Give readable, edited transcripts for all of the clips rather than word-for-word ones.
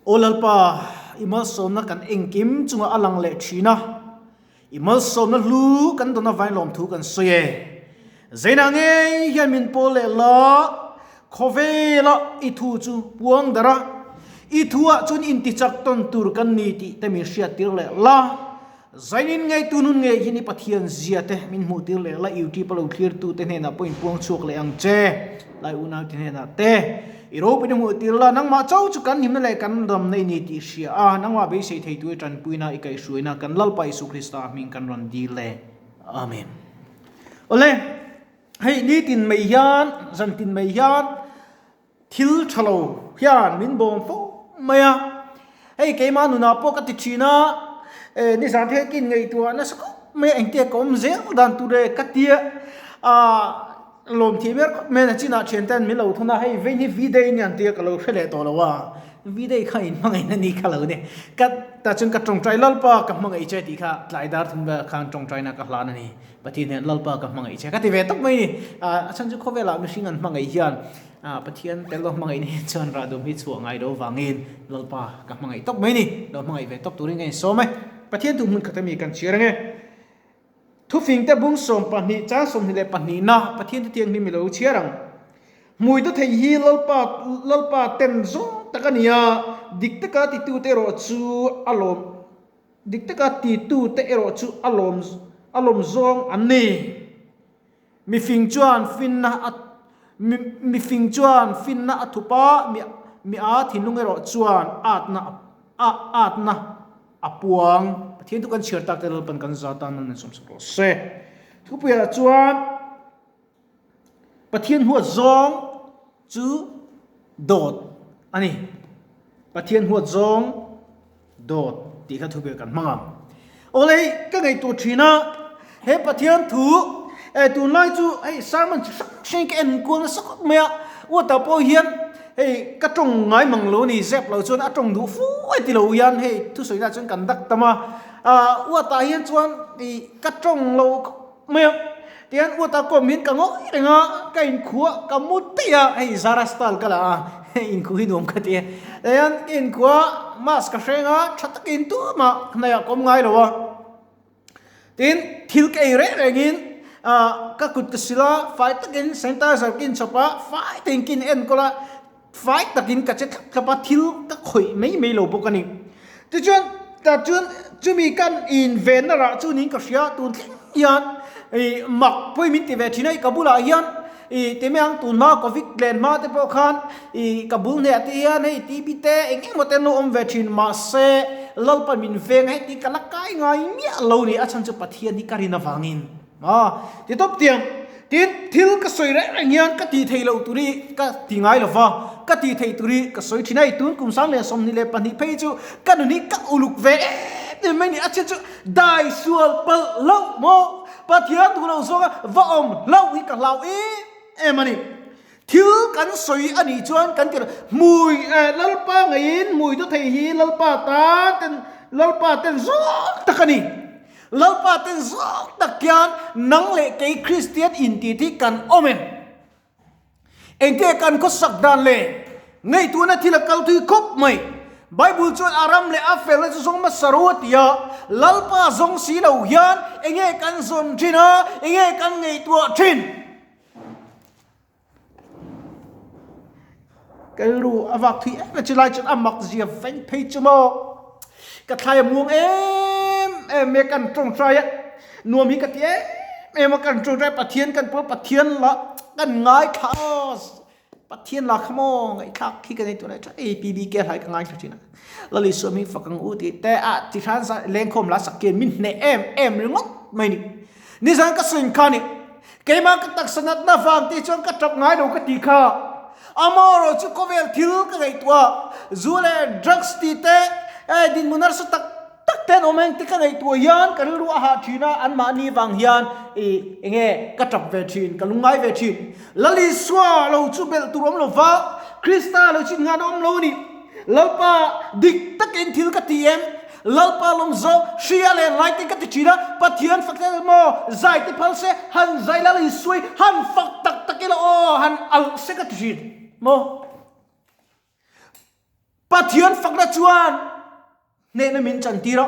Aw Lalpa, i malsawmna kan engkim chungah a lang leh thin a, i malsawmna hlu kan dawn avain lawmthu kan sawi e. Zeinah ngei hian min pawl leh la, khawvela i thu chu puang darh a, i thuah chuan intichak tawn tur kan ni tih te min hriattir leh la. Zainin ngei tu nun ngei hi ni Pathian zia te min hmuh tir leh la YouTube a lo thlir tu te hnenah pawh in puang chhuak leh ang che. Lai unau te hnenah te i ropui na hmuh tir la nangmah cho chu kan himna leh kan ramna i ni tih hria a nangmah beisei thei tu i tanpuina i kaihhruaina kan Lalpa Isu Krista hming kan rawn dil e. Amen. Awle hei nitin mai hian zantin mai hian Thil tha lo hian min bawm fo mai a, hei keimah nunah pawh ka ti thin a, eh nizan te hian ka inngaihtuah nasa khawp mai a, engtia ka awm zel dan tur e ka tia, ah lawm thih ber khawp mai a, nachinah thian ten min lo thawn a, hei vein hi V-day ania an tia ka lo hre leh tawh lo a, V-day kha inhmangaihna ni kha lo ni, ka tah chuan ka tawngtai Lalpa ka hmangaih che tih kha tlai dar thum velah khan tawngtaina ka hlan a ni. Pathian hian Lalpa ka hmangaih che ka ti ve tawp mai ni. A chhan chu khawvelah mihring an hmangaih hian Pathian tel lo hmangaih ni chuan rah dum hi chhuah ngai lo vangin Lalpa ka hmangaih tawp mai ni. Lo hmangaih ve tawp turin ka insawm e. Pathian tu hmun khat ami kan chhiar ange. Thufing te bung 12 chang 22 na Pathian thutiang hi mi lo chhiar ang. Hmui tu thei hi Lalpa Lalpa ten zawng tak a ni a, dik taka titute erawh chu a lawm. Dik taka titute erawh chu a lawm a lawm zawng an ni. Mifing chuan finna a mifing chuan finna a thup a, mi mi a thinlung erawh chuan atna a atna a puang. Pathian thu kan chhiar tak te Lalpan kan za tan nan sawmsak rawh se. Thupuiah chuan Pathian huat zawng chu dawt a ni. Pathian huat zawng dawt tih kha thuber kan hmang ang. Awle hei ka ngaihtuah thin a, he Pathian thu eh tunlai chu hei sermon chi hrang hrang ka en kual nasa khawp mai a, uatah pawh hian hei ka tawng ngai mang lo a ni, zep lo chuan a tawng duh fu e ti lo hian hei thusawi lah chuan kan dak tam a, ah uatah hian chuan ih ka tawng lo khawp mai a. Tihian uata kawm hian ka ngawi reng a, ka inkhuah ka mu daih a, hei Zara style ka la a, hei inkhuh hi nuam ka ti e. Tihian ka inkhuah mask ka hreng a, tha takin tumah hnaiah ka awm ngai lo a. Tin, thil ka ei reng rengin ah ka kut ka sil a, fai takin sanitizer ka inchhawp a, fai takin ka in enkawl a, fai takin ka che thlap thlap a, thil ka khawih mai mai lo bawk a ni. Tichuan, tah chuan chumi kan invenna rah chu niin ka hria, tun thleng hian ih mak pawhin min ti ve thin a, ka bulah hian ih ti mai ang tun hma covid len hma te pawh khan ih ka bul hneh te hian hei TB te eng eng emaw te an lo awm ve thin mahse Lalpa min veng a heti ka la kai ngai miah lo ni a chhan chu Pathian hi ka rin avangin. A ti tawp tiang. Tin, thil ka sawi reng reng hian ka tih theih loh tur hi ka ti ngai lo va, ka tih theih tur hi ka sawi thin a, tun kum 2022 phei chu ka nun hi ka uluk ve em em mai ni, a chhiat chu dai sual palh loh maw, Pathian duh loh zawnga va awm hlauh hi ka hlau em em a ni. Thil kan sawi a nih chuan kan ti hmui Lalpa ngeiin hmui tu thei hi Lalpa tan ten Lalpa ten zawng tak a ni. Lalpa ten zawng tak hian nang leh kei Kristian intih hi kan awm em? Engte kan khawsak dan le ngaihtuahna thil a kal thui khawp mai. Bible chuan a ram leh a felna chu zawng hmasa ro a ti a, Lalpa zawng si lo hian enge kan zawn thin a, enge kan ngaihtuah thin? Ka rilru a vak thui em em chu lai chuan a mak zia veng phei chu maw ka thlai a muang em em mai a kan tawngtai a nuam hi ka ti em em a kan tawngtai Pathian kan pawl Pathian lah kan ngaithla a Pathian lah kha maw ngaihthlak khi ka nei tûr a tha ei PBK hlai ka ngaithla thin a Lal Isua hming fak ang u tih te a ti hran lengkhawm lah sak khian min hneh em em ringawt mai ni nizan ka sawi kha ni Keimah ka taksa natna vang tih chuan ka tap ngai lo ka ti kha. Amaherawh chu khawvel thil ka ngaihtuah a, zu leh drugs tih te, eh dinhmun harsa tak tak te an awm eng te ka ngaihtuah hian ka rilru a hah thin a, anmahni vang hian ih enge ka tap ve thin, ka lungngai ve thin. Lal Isua lo chu belh tur awm lo va, Krista lo chin ngan a awm lo a ni. Lalpa dik takin thil ka ti em? Lalpa lawm zo, hria leh lai te ka ti thin a, Pathian fak tel maw, zai te phal se, han zai la lei suai, han fak tak tak ila aw, han alh se ka ti thin maw. Pathian fakna chuan hnehna min chantir a,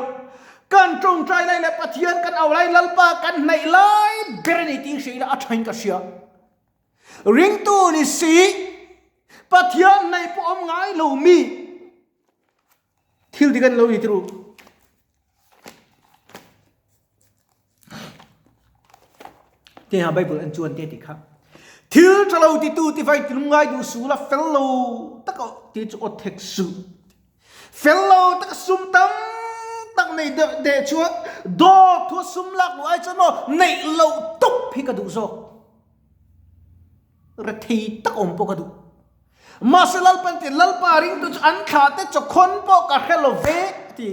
kan tawngtai lai leh Pathian kan au lai Lalpa kan hnaih lai ber a ni tih hria ila a thain ka hria. Ringtu ni si, Pathian hnaih pawh awm ngai lo mi thil dik a ni lo ni tirh u. Tiha Bible en chuan te ti kha. Thil tha lo titu ti vai tilum ngai duh su la fel lo taka ti chu aw thek su. Fel lo taka sum tam tak nei deuh deh chuan dawt thu sum lak luh ai chuan maw neih loh tawp hi ka duh zawk. Rethei tak awm pawh ka duh. Mahse Lalpa ti Lalpa ringtu chu an thlah te chawkhawn pawh ka hre lo ve a ti.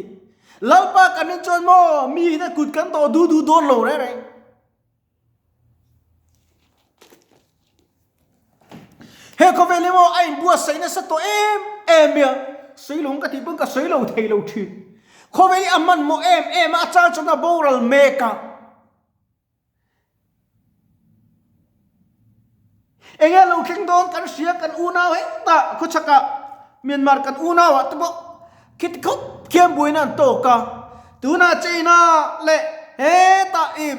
Lalpa kan rin chuan maw mi hian kut kan tawh du du dawn lo reng reng. He khawvel hi maw a inbuatsaih nasa tawh em em mai a, sawi ka tih pawn ka sawi lo thei lo thin. Khawvel hi a hmanhmawh em em a, a chang chuan a boral mek a. Enge lo thleng dawn kan hria kan unau hetah khawchhakah Myanmar kan unau ah te pawh khiti khawp khian buaina an tawk a, tunah China leh hetah i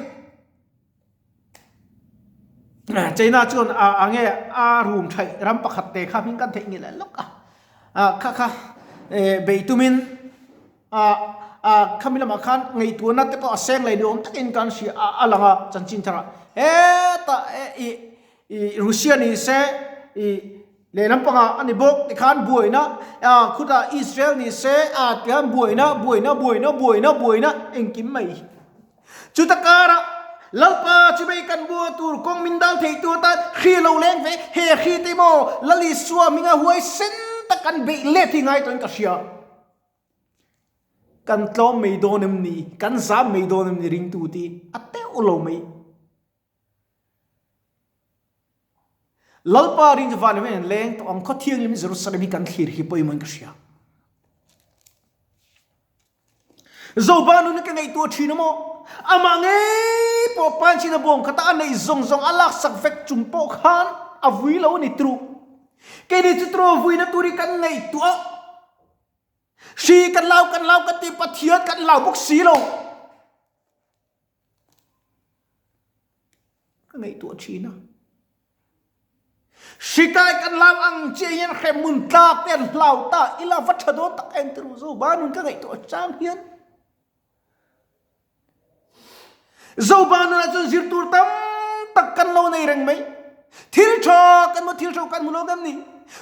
China chuan a enge a rum thaih ram pakhat te kha hming kan theih ngei leh lawk a, kha kha bei tumin. Khami lamah khan ngaihtuahna te pawh a seng leh ni awm takin kan hria a a lang a chanchin tharah hetah i i Russia ni se i lehlam pangah a ni bawk tikhan buaina khutah Israel ni se a tikhan buaina buaina buaina buaina buaina engkim mai hi chuta karah Lalpa chu mei kan bua tur kawng min dal thei tur atan hri lo leng ve he hri te maw Lal Isua hminga huaisen tak kan beih let hi ngai tawhin ka hria. Kan tlawm mai dawn em ni? Kan zam mai dawn em ni ringtu ti a teuh lo mai. Lalpa ring chu van hian leng tawh ang khaw thianghlim Jerusalem hi kan thlir hi pawimawhin ka hria. Zoba nun ka ngaihtuah thin a maw? Amah ngei pawh Panchina bawm khata a neih zawng zawng a laksak vek chung pawh khan a vui lo a ni tru. Keini chu tru a vuina tur hi kan ngaihtuah a. Hri kan lau kan lau kan ti Pathian kan lau bawk si lo. Ka ngaihtuah thin a. Hri kai kan lau ang chiah hian hremhmun tlak te an hlau ta ila va tha dawn tak em ti ru zo ba nun ka ngaihtuah chang hian. Zoba nunah chuan zir tur tam tak kan lo nei reng mai. Thil tha kan hmu, thil tha kan hmu lo ngam ni.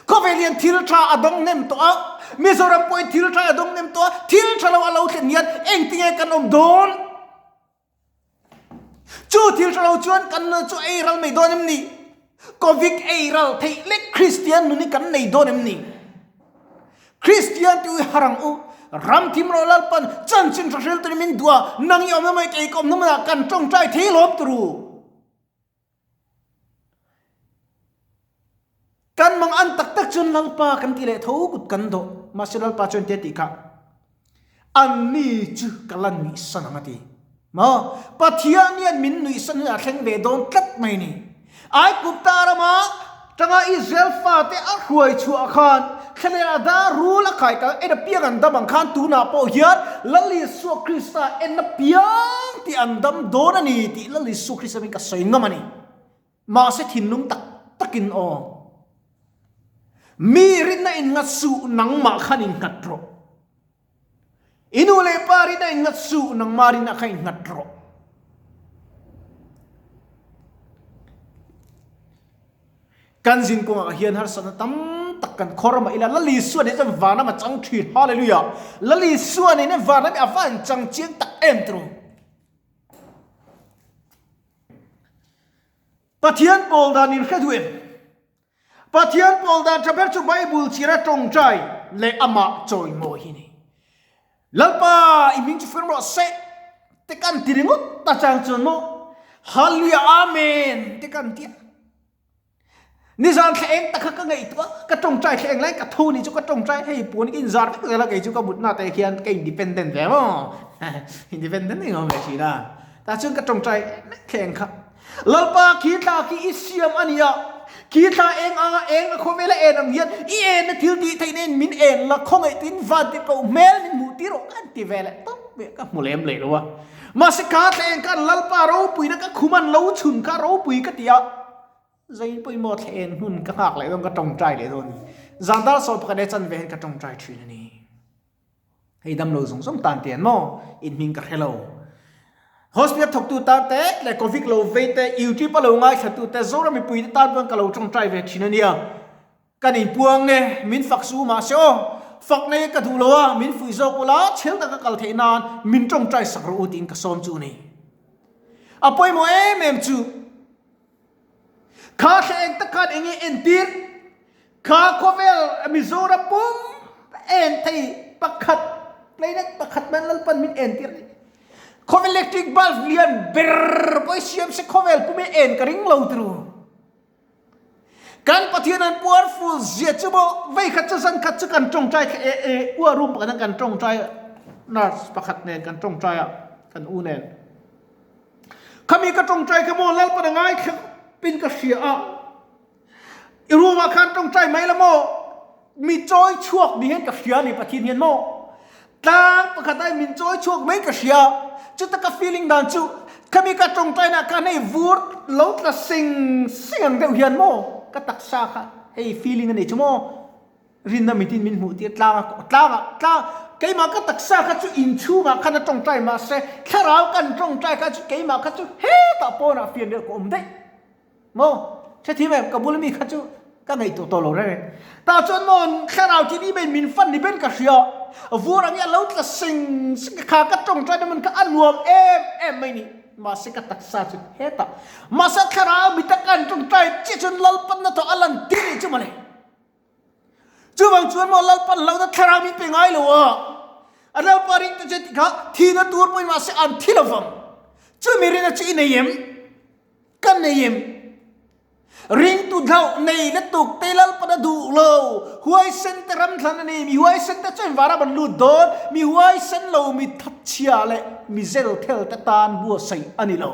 Khawvel hian thil tha a dawng hnem tawh a, Mizoram pawhin thil tha a dawng hnem tawh a, thil tha lo a lo thlen hian engtinge kan awm dawn? Chu thil tha lo chuan kan nun chu ei ral mai dawn em ni? Covid ei ral theih lek Kristian nun hi kan nei dawn em ni? Kristian ti ui har ang u. Ram thim rawh Lalpan chanchin hra hril turin min duh a, nang i awm na mai kei ka awm na hmunah kan tawngtai thei lawm tur u. Kan mang an tak tak chuan Lalpa kan ti leh tho kut kan dawh. Mahse Lalpa chuan tia tih kha an ni chu ka la nuihsan ang a ti. Maw? Pathian hian min nuihsan hi a thleng ve dawn tlat mai ni. Aigupta rama tanga Israel fate a hruai chhuah khan thlaleh a dar rul a kai kal en apiang an dam ang khan tunah pawh hian Lal Isua Krista en apiang tih an dam dawn a ni tih Lal Isua Krista min ka sawi ngam a ni. Mahse thinlung tak takin aw. Mi rinna innghat suh nangmah khan innghat rawh. I nu leh pa rinna innghat suh nangmah rinna kha innghat rawh. Kan zin kawngah hian harsatna tam tak kan khawr mah ila Lal Isua nen chuan vanram a chang thin. Hallelujah! Lal Isua nen hian vanram hi a va han chang chiang tak em tiraw? Pathian pawl dan in hre duh em? Pathian pawl dan tha ber chu Bible chira tawngtai leh amah chawimawi hi ni. Lalpa i hming chu fir rawh se te kan ti ringawt ta chang chuan maw Hallelujah Amen te kan ti a. Nizan thla eng tak kha ka ngaihtuah a, ka tawngtai thla eng lai ka tho ni chu ka tawngtai hei puan ka inzar vek zel a kei chu ka mutna te khian ka independent ve maw independent ni ngawm ve thin a tah chuan ka tawngtai mek thla eng kha Lalpa khi thla khi i siam a nia. Khi thla eng anga eng a khawvela en ang hian i enna thil tih theihna in min en la, khawngaih tuin van tih koh hmel min hmuh tir rawh ka han ti ve leh tawp mai a, ka hmu lem leh lo a. Mahse kha thla eng khan Lalpa ropuina ka khum an lo chhun kha ropui ka ti a, zei pawimawh thla eng hun ka nghak leh dawn ka tawngtai leh dawn a ni. Zan dar 11 leh chanve hian ka tawngtai thin a ni. Hei damlo zawng zawng tan te an maw? In hming ka hre lo. Hospital thawktu tan te leh Covid lo vei te, YouTube a lo ngaithlatu te, Zoram mipui te tan pawn ka lo tawngtai ve thin a nia. Kan inpuang nge, min fak su mahse aw, fak nei ka duh lo a, min fuih zawk ula, chhel taka kal theih nan min tawngtai sak rawh u tiin ka sawm chu a ni. A pawimawh em em chu. Kha thla eng tak khan eng nge entir? Kha khawvel Mizoram pum en thei pakhat planet pakhat man Lalpan min entir a ni. Khawvel electric bulb lian ber pawh i siam se khawvel pum hi en ka ring lo turu. Kan Pathian an puarful zia chu maw vei khat chu zan khat chu kan tawngtai kha e e ua room pakhat ah kan tawngtai a nurse pakhat nen kan tawngtai a kan u nen. Khami ka tawngtai kha maw Lalpan a ngaithla pin ka hria a, i room ah khan tawngtai mai la maw mi chawi chhuak ni hian ka hria a ni Pathian hian maw tlang pakhat ai min chawi chhuak mai ka hria chuta ka feeling dan chu khami ka tawngtai na khan hei vur lo tla sing sing ang deuh hian maw ka taksa kha hei feeling a nei chu maw. Rinna mitin min hmuh tir tlang a, tlang ah, tlang, keimah ka taksa kha chu inchhungah khan a tawngtai mahse thlarau kan tawngtai kha chu keimah kha chu hetah pawnah fian leh ka awm daih maw? Hrethiam em? Ka bula mi kha chu ka ngaihtuah tawh lo reng reng. Tah chuan maw thlarau tih ni mai min fan ni ber ka hria, vur ang hi a lo tla sing sing a, kha ka tawngtai na hmun kha a nuam em em mai ni. Mahse ka taksa chu hetah, mahse thlarau mita kan tawngtai chiah chuan Lalpanna thaw a lan tir nih chu mawle. Chuvang chuan maw Lalpa hlauhna thlarau min pe ngai lo a, a Lalpa ringte chu ti kha thihna tur pawhin mahse an thi lo vang. Chumi rinna chu i nei em? Ka nei em? Ringtu hlauh nei lutuk te Lalpan a duh lo. Huaisen te ram thlan a ni. Mi huaisen te chuan vanram an lut dawn. Mi huaisen lo, mi thatchhia leh mi zelthel te tan buatsaih a ni lo.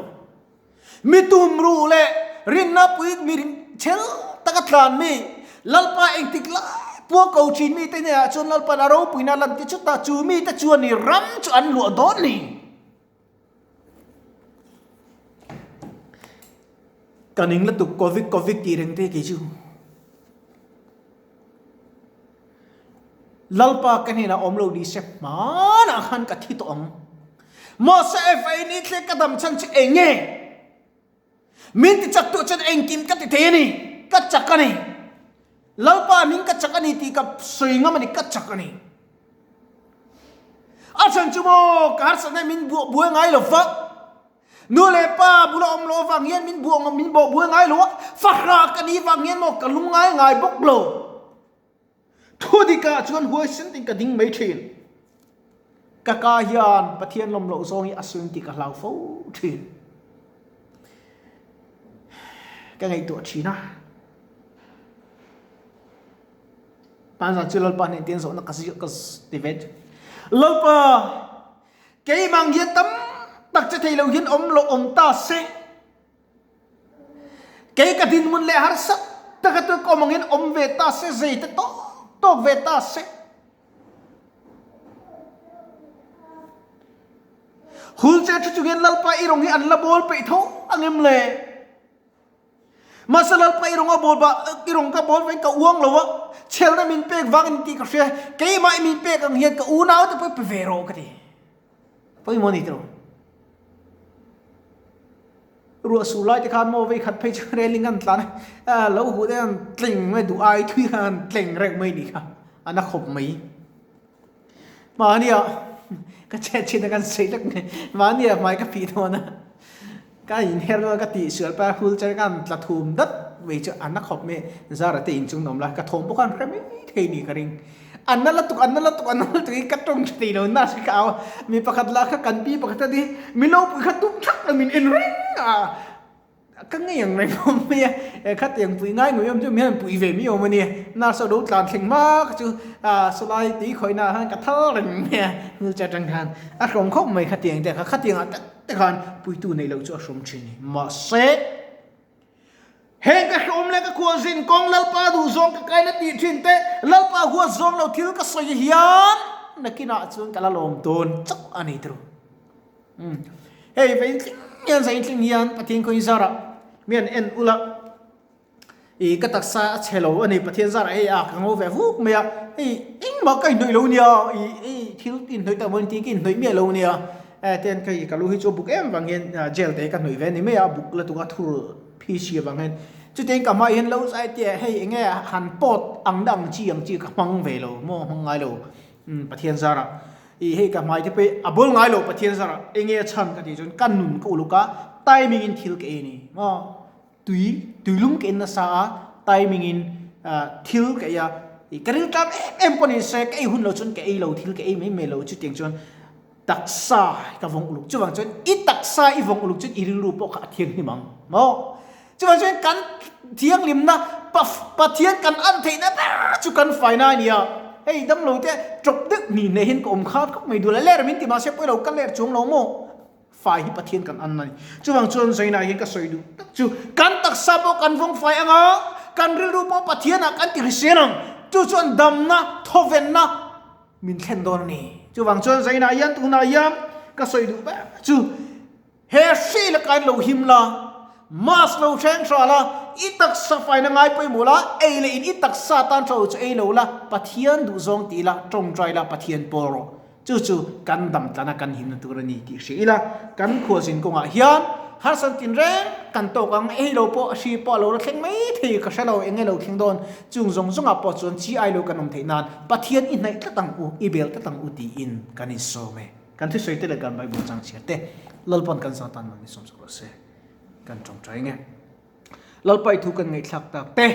Mi tumruh leh rinna pui mi chhel taka tlan mi, Lalpa engtik lai pawh ko thin mite hnenah chuan Lalpa'n a ropuina a lan ti chutah chu mite chuan i ram chu an luah dawn ni. Ka ning lutuk Covid Covid tih reng te kei chu. Lalpa ka hnenah awm lo ni se hmanah khan ka thi tawh ang. Mahse Ephraim i thlek ka dam chhan chu eng nge? Min ti chak tuah chuan engkim ka ti thei a ni, ka chak a ni. Lalpa min ka chak a ni tih ka sawi ngam a ni, ka chak a ni. A chhan chu maw ka harsatna min buah buai ngai lo va. Nu leh pa bula awm loh avang hian min buah min bawh buai ngai lo a, fahrah ka nih vang hian maw ka lung ngai ngai bawk lo. Thu dikah chuan huaisen tiin ka ding mai thin. Ka ka hian Pathian lawm loh zawng hi a sawi tih ka hlau fo thin. Ka ngaihtuah thin a. Panzan chu Lalpa hnen tian zawhna ka ka ti ve. Lalpa Keimah ang hian tam tak che thei lo hian awm lo awm ta se. Kei ka dinhmun leh harsa taka tu ka awm ang hian awm ve ta se, zei te tawk tawk ve ta se. Hul che thu chung hian Lalpa i rawng hi an la bawl peih tho ang em le? Mahse Lalpa i rawng a bawl bah i rawng ka bawl veng ka uang lo a, chhelna min pek vang a ni tih ka hria, keimah i min pek ang hian ka unau te pawh i pe ve rawh ka ti. Pawimawh a ni tawh. Ruah sur lai te khan maw vei khat phei chu railing an tlan a, lo huh te an tleng mai duh ai thui khan an tleng reuh mai ni kha, a na khawp mai. Mahnia ka chet chin a kan sawi lek mai, mahnia hmai ka phih dawn a. Ka inher dawn ka tih sual pa hul cher khan tla thum dat mai chu a na khawp mai Zara te inchung nawm la ka thawm pawh khan hre mai thei ni ka ring. A na lutuk a na lutuk a na lutuk hi ka tawng tha thei lo nurse hi ka au a, mi pakhat lah kha kan pi pakhat a ni mi lopui kha tum thak lo min en reng a. Ka ngei ang reng awm mai a, e khatiang pui ngai ngawih awm chu mi hian pui ve mi awm a nia, nurse ho lo tlan thleng hma kha chu ah sawlai tui khawihna ah khan ka thal reng mai a, wheelchair atang khan a hrawm khawp mai khatiang te kha, khatiang ah tak te khan puitu neih loh chu a hrawm thin a ni. Mahse. Heng ka hrehawm leh ka khualzin kawng Lalpa duhzawng ka kaina tih thin te, Lalpa huatzawng lo thil ka sawi hian nakinah chuan ka la lawm dawn chauh a ni tiro. Umm. Hei vein tling hian zain tling hian Pathian khaw inzarah mi an en ula i ka taksa a chhe lo a ni Pathian zarah hei a ka ngo ve vuk mai a, hei engmah ka inhnawih lo nia i hei thil inhnawih tak maw inti ka inhnawih miah lo nia eh ten ka i ka lu hi chu a buk em vang hian gel te hi ka hnawih ve a ni mai a, a buk lutuk a thur phi si avang hian chutiang ka hmai hian lo zai tia hei enge han pawt ang na ang chi ang chi ka hmang ve lo maw hmang ngai lo umm Pathian zarah i hei ka hmai te pawh hi a bawl ngai lo Pathian zarah enge a chhan ka tih chuan ka nun ka uluk a timing in thil ka ei a ni maw tui tuilum ka en nasa a timing in thil ka ei a i ka riltam em em pawh ni se ka ei hun lo chuan ka ei lo thil ka ei mai mai lo chutiang chuan Taksa ka vawng uluk chuvang chuan i taksa i vawng uluk chuan i rilru pawh kha a thianghlim ang maw? Chuvang chuan kan thianghlimna Pathian kan an theihna ber chu kan faina a ni a, hei damlo te tawp deuh hnih hneh hian ka awm khat khawp mai duh la, ler min ti mahse pawilo ka ler chuang lo maw? Fai hi Pathian kan an a ni. Chuvang chuan Zaina hian ka sawi duh tak chu kan taksa pawh kan vawng fai ang a, kan rilru pawh Pathianah kan ti hrisel ang, chu chuan damna, thawvenna, Min thlen dawn a ni. Chuvang chuan Zainah hian tunah hian ka sawi duh ber chu he hri lakain lo him la, mask lo hreng hra la, i taksa faina ngai pawimawh la, ei leh in i taksa tan tha lo chu ei lo la, Pathian duhzawng ti la, tawngtai la, Pathian pawl rawh. Chu chu kan dam tlana kan himna tur a ni tih hria ila, kan khualzin kawngah hian harsat tinreng kan tawk ang, ei lo pawh hri pawh a lo la thleng mai thei ka hre lo, eng nge lo thleng dawn, chung zawng zawngah pawh chuan chi ai lo kan awm theih nan Pathian i hnaih tlat ang u, i bel tlat ang u tiin kan insawm e. Kan thusawi te leh kan Bible chang chhiar te Lalpa'n kan zah tan man i sawm sak rawh se. Kan tawngtai nge. Lalpa i thu kan ngaihthlak tak te,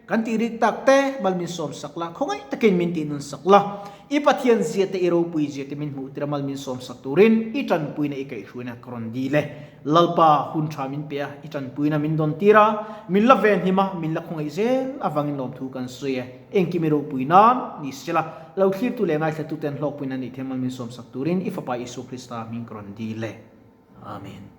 kan tih rik tak te mal min sawm sak la, khawngaih takin min tih nun sak la. I Pathian zia te, i ropui zia te min hmuh tir a mal min sawm sak turin i tanpuina i kaihhruaina ka rawn dil e. Lalpa, hun tha min pe a, i tanpuina min dawn tir a, min la venhim a, min la khawngaih zel avangin lawmthu kan sawi e. Engkim i ropui nan ni sela, lo thlirtu leh ngaithlatuten hlawkpuina nih themal min sawmsak turin i Fapa Isua Krista hming ka rawn dil e. Amen.